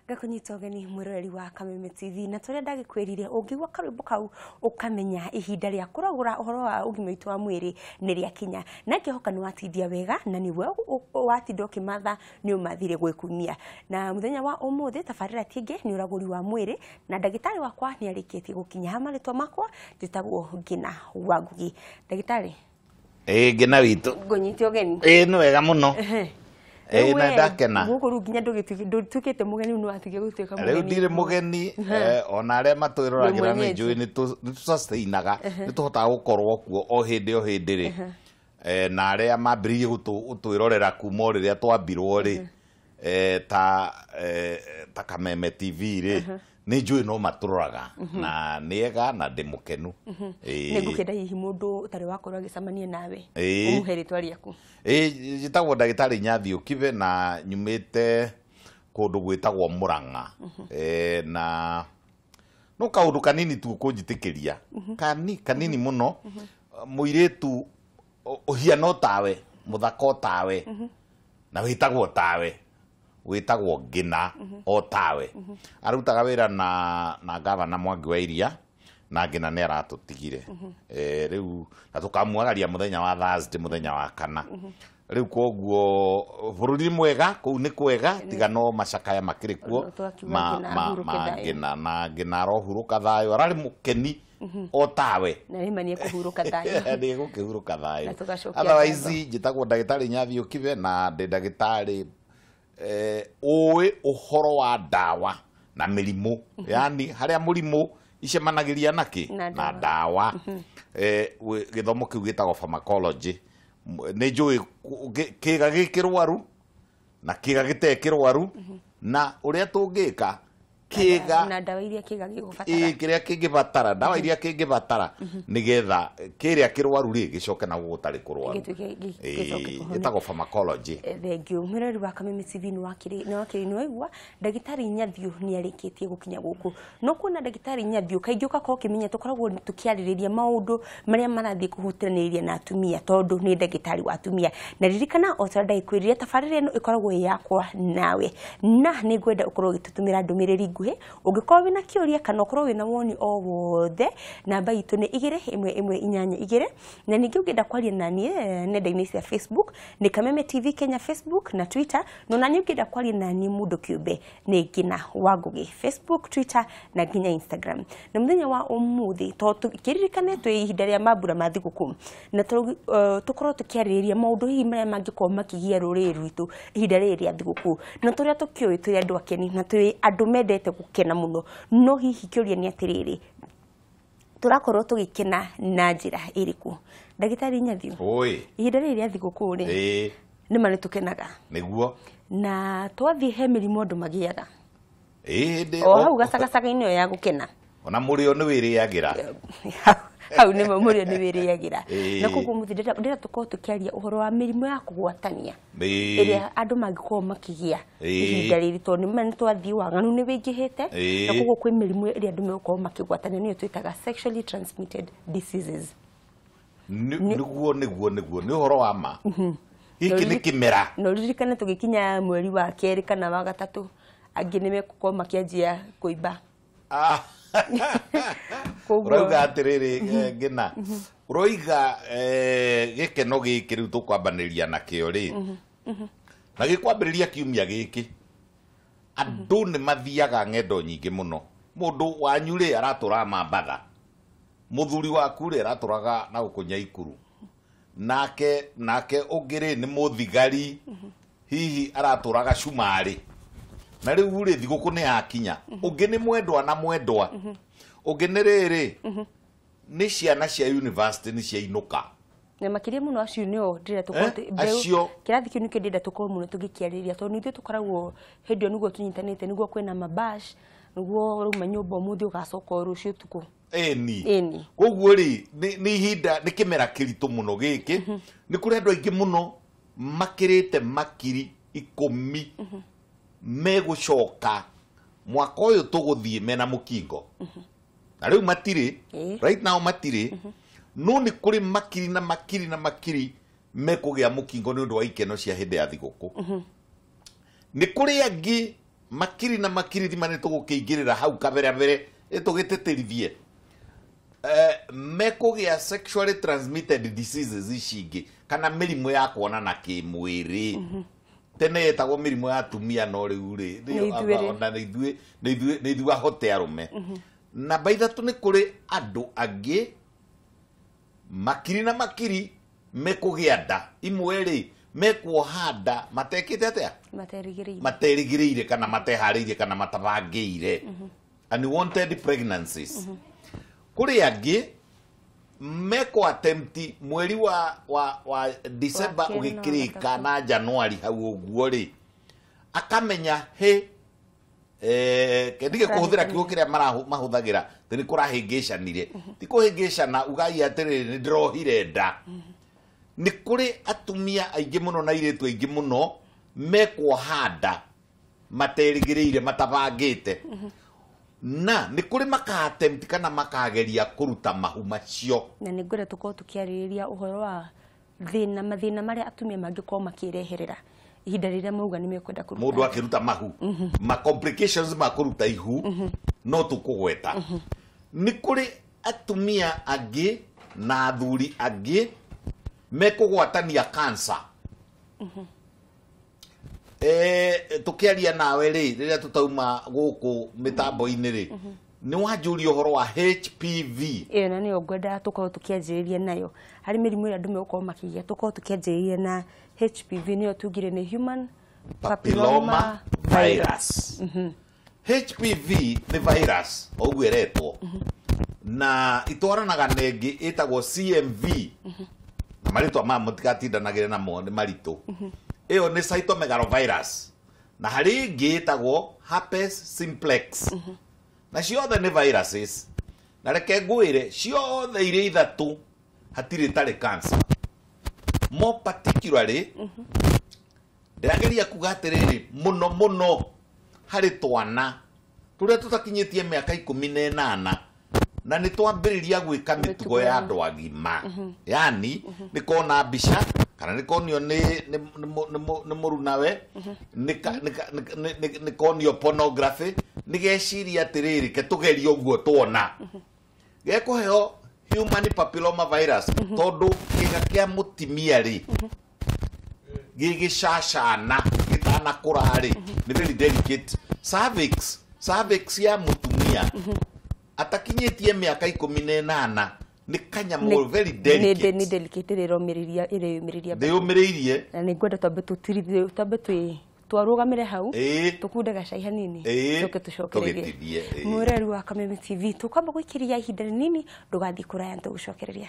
Ngakunyita ũgeni mwĩroreri wa Kameme TV na tũrĩa ndagĩkwĩrire ũngĩigua karwĩmbo kau ũkamenya ihinda rĩa kũragũra ũhoro wa ũgima witũ wa mwĩrĩ nĩ rĩakinya, na ngĩhoka nĩ watindia wega na nĩwe watinda ũkĩmatha nĩ ũmathire gwĩkumia. Na mũthenya wa ũmũthĩ tabarĩra ti ĩngĩ nĩ ũragũri wa mwĩrĩ na ndagĩtarĩ wakwa nĩ arĩkĩtie gũkinya. Ha marĩtwa makwa njĩtagwo Ngina wa Ngugi. Ndagĩtarĩ. Ĩĩ, Ngina witũ. Ngũnyite ũgeni. Ĩĩ, nĩ wega mũno. Ĩĩ, na ndakena. Gũkũ rĩu nginya ndũtuĩkĩte mũgeni, nĩ watigia gũtuĩka mũgeni. Rĩu ndirĩ mũgeni, ona arĩa matwĩroragĩra nĩ njũĩ nĩ tũsustainaga, nĩ tũhotaga gũkorwo kuo o hĩndĩ o hĩndĩ rĩ. Na arĩa mambĩrĩirie gũtwĩrorera kuma o rĩrĩa twambirwo rĩ, ta Kameme TV rĩ, nĩ njũĩ no matũroraga na nĩ ega na ndĩ mũkenu. Nĩ ngũkĩenda hihi mũndũ ũtarĩ wakorwo agĩcemania nawe ũmũhe rĩtwa rĩaku. Ĩĩ, njĩtagwo ndagĩtarĩ Nyathi Kibe na nyumĩte kũndũ gwĩtagwo Murang'a. Na no kaũndũ kanini tu kũnjĩtĩkĩria, kanini mũno. Mũirĩtu ũhiana o tawe, mũthaka o tawe, na wĩtagwo tawe, wĩtagwo Ngina o tawe. Arutaga wĩra na gavana Mwangi wa Iria, na Ngina nĩ aratũtigire. Rĩu na tũkamwagaria mũthenya wa Thursday, mũthenya wa kana. Rĩu koguo bũrũri mwega, kũu nĩ kwega, tiga no macakaya makĩrĩ kuo ma Ngina, na Ngina arohurũka thayũ, ararĩ mũkeni o tawe. Na rĩma nĩ ekũhurũka thayũ. Nĩ egũkĩhurũka thayũ. Otherwise njĩtagwo ndagĩtarĩ Nyathi Kibe na ndĩ ndagĩtarĩ ũĩ ũhoro wa ndawa na mĩrimũ, yani harĩa mũrimũ icemanagĩria nakĩ na ndawa. Gĩthomo kĩu gĩtagwo pharmacology. Nĩ njũĩ kĩga gĩkĩrwaru na kĩga gĩtarĩ kĩrwaru na ũrĩa tũngĩka kĩga na ndawa iria kĩga gĩgũbatara, kĩrĩa kĩngĩbatara, ndawa iria kĩngĩbatara nĩgetha kĩrĩa kĩrwaru rĩ gĩcoke na gũtarĩ kũrwaru. Ĩtagwo pharmacology. Thank you. Mwĩroreri wa Kameme TV nĩ wakĩrĩ nĩ waigua ndagĩtarĩ Nyathi nĩ arĩkĩtie gũkinya gũkũ. No kuona ndagĩtarĩ Nyathi kaingĩ ũgakorwo ũkĩmenya tũkoragwo tũkĩarĩrĩria maũndũ marĩa marathiĩ kũhutanĩria na atumia tondũ nĩ ndagĩtarĩ wa atumia. Na ririkana o ta ndagĩkwĩrire tabarĩra ĩno ĩkoragwo ĩ yakwa nawe, na nĩ ngwenda ũkorwo ũgĩtũtũmĩra ndũmĩrĩri nguhĩ ũngĩkorwo wĩna kĩũria kana ũkorwo wĩna woni o wothe. Namba itũ nĩ 21182. Na ningĩ ũngĩenda kwaria na niĩ nenda-inĩ cia Facebook nĩ Kameme TV Kenya Facebook na Twitter, no na niĩ ũngĩenda kwaria na niĩ mũndũ kĩũmbe nĩ Ngina wa Ngugi Facebook, Twitter na nginya Instagram. Na mũthenya wa ũmũthĩ tondũ kĩririkane twĩ ihinda rĩa mambura ma thigũkũ na tũkorwo tũkĩarĩrĩria maũndũ hihi marĩa mangĩkorwo makĩgia rũrĩrĩ rwitũ ihinda rĩrĩ rĩa thigũkũ, na tũrĩa tũkĩũĩ tũrĩ andũ akeni na tũrĩ andũ mendete gũkena mũno. No hihi kĩũria nĩ atĩrĩrĩ, tũrakorwo tũgĩkena na njĩra ĩrĩkũ? Ndagĩtarĩ Nyathi, ihinda rĩrĩ rĩa thigũkũ rĩ, nĩ ma nĩ tũkenaga nĩguo, na twathiĩ he mĩrimũ andũ magĩaga o hau gacagacaga-inĩ ĩyo ya gũkena, ona mũrĩo nĩ wĩrĩagĩra hau nĩ mũrĩo nĩ wĩrĩagĩra. Na koguo mũthĩ ndĩrenda tũkorwo tũkĩaria ũhoro wa mĩrimũ ya kũgwatania ĩrĩa andũ mangĩkorwo makĩgĩa ihinda rĩrĩ, tondũ nĩ twathiĩ waganu nĩ wĩingĩhĩte, na koguo kwĩ mĩrimũ ĩrĩa andũ megũkorwo makĩgwatania, nĩyo twĩtaga sexually transmitted diseases. Nĩguo nĩguo nĩguo nĩ ũhoro wa ma. Gĩkĩ nĩ kĩmera. Na ũririkane tũgĩkinya mweri wa kerĩ kana wa gatatũ angĩ nĩ megũkorwo makĩanjia kũimba. Ũrauga atĩrĩrĩ Ngina, ũroiga gĩkeno gĩkĩ rĩu tũkwambanĩria nakĩo rĩ, na gĩkwambĩrĩria kiumia gĩkĩ, andũ nĩ mathiaga ng'endo nyingĩ mũno. Mũndũ wanyu rĩ aratũraga Mambatha, mũthuri waku rĩ aratũraga na gũkũ Nyaikuru, nake ũngĩ rĩ nĩ mũthigari hihi aratũraga Cumarĩ, na rĩu rĩ thigũkũ nĩ yakinya. Ũngĩ nĩ mwendwa na mwendwa, ũngĩ nĩ rĩrĩ nĩ ciana cia university nĩ ciainũka. Na makĩria mũno acio nĩo ndĩrenda tũkorwo kĩrathi kĩu nĩkĩo ndĩrenda tũkorwo mũno tũgĩkĩarĩrĩria, tondũ ithuĩ tũkoragwo hĩndĩ ĩyo nĩguo tũnyitanĩte, nĩguo kwĩna mabash, nĩguo ũrauma nyũmba ũmũthĩ ũgacoka o rũciũ ũtukũ. Ĩni. Koguo rĩ nĩ ihinda, nĩ kĩmera kĩritũ mũno gĩkĩ. Nĩ kũrĩ andũ aingĩ mũno makĩrĩte makiri 10 megũcoka mwaka ũyũ tũgũthiĩ mena mũkingo. Na rĩu matirĩ, right now matirĩ, no nĩ kũrĩ makiri na makiri na makiri mekũgĩa mũkingo nĩ ũndũ wa ikeno cia hĩndĩ ya thigũkũ. Nĩ kũrĩ angĩ Makiri na makiri thima nĩ tũgũkĩingĩrĩra hau kabere mbere ĩtũgĩtĩtĩrithie. Mekũgĩa sexually transmitted diseases ici ingĩ kana mĩrimũ ya kuonana kĩmwĩrĩ. Tene yetagwo mĩrimũ ya atumia no rĩu rĩ Nĩ ithuĩ rĩ. Ona nĩ ithuĩ nĩ ithuĩ nĩ ithuĩ ahote arũme. Namba ithatũ, nĩ kũrĩ andũ angĩ makiri na makiri mekũgĩa nda imwe rĩ, mekuoha nda matekĩte atĩa? Materĩgĩrĩire. Materĩgĩrĩire kana mateharĩirie kana matabangĩire, unwanted pregnancies. Kũrĩ angĩ mekũ attempt mweri wa December Wa kerĩ na wa ũgĩkĩrĩka gatatũ. na Januari hau ũguo rĩ, akamenya he ndige kũhũthĩra kiugo kĩrĩa mahũthagĩra atĩ nĩ kũrahĩngĩcanire. Ti kũhĩngĩcana, ugai atĩrĩrĩ, nĩ ndĩrohire nda. Nĩ kũrĩ atumia aingĩ mũno na airĩtu aingĩ mũno mekuoha nda materĩgĩrĩire, matabangĩte, na nĩ kũrĩ maka attempt kana makageria kũruta mahu macio. Na nĩ ngwenda tũkorwo tũkĩarĩrĩria ũhoro wa thĩna, mathĩna marĩa atumia mangĩkorwo makĩreherera ihinda rĩrĩa mauga nĩ mekwenda kũruta. Mũndũ akĩruta mahu, ma complications ma kũruta ihu no tũkũgweta. Nĩ kũrĩ atumia angĩ na athuri angĩ mekũgwatania cancer. Tũkĩaria nawe rĩ, rĩrĩa tũtauma gũkũ mĩtambo-inĩ rĩ, nĩ wanjũria ũhoro wa HPV. Ĩyo na nĩyo ngwendaga tũkorwo tũkĩanjĩrĩria nayo harĩ mĩrimũ ĩrĩa andũ megũkorwo makĩgĩa. Tũkorwo tũkĩanjĩrĩria na HPV, nĩyo tugire nĩ human papilloma virus. HPV nĩ virus o ũguo ĩretwo, na itwaranaga na ĩngĩ ĩtagwo CMV, na marĩtwa maya mũtigatindanagĩre namo, nĩ maritũ. Ĩyo nĩ cytomegalovirus, na harĩ ĩngĩ ĩtagwo herpes simplex, na ciothe nĩ viruses. Na reke ngwĩre, ciothe irĩ ithatũ hatirĩ tarĩ cancer. More particularly, ndĩrageria kuga atĩrĩrĩ, mũno mũno harĩ twana tũrĩa tũtakinyĩtie mĩaka 18 na nĩ twambĩrĩria gwĩka mĩtugo ya andũ agima, yani nĩ kona mbica kana nĩ konio nĩ mũrunawe, nĩ konio pornography, nĩ geciria atĩrĩrĩ, ke tũgerie ũguo tuona gekũheo human papilloma virus, tondũ kĩga kĩa mũtimia rĩ, gĩgĩcacana gĩtanakũra rĩ, nĩ very delicate cervix. Cervix ya mũtumia atakinyĩtie mĩaka 18 nĩ kanyamũ very delicate. Nĩ delicate, ĩromĩrĩria, ĩrĩyũmĩrĩria. Ndĩyũmĩrĩirie. Na nĩ ngwenda twambe tũtirithie, twambe twĩ twarũgamĩre hau, tũkunde gacai hanini, tũke tũcokererie. Tũgĩtithie, ĩĩ. Mwĩrori wa Kameme TV, tũkwamba gũikĩria ihinda rĩnini, ndũgathiĩ kũraya, nĩtũgũcokereria.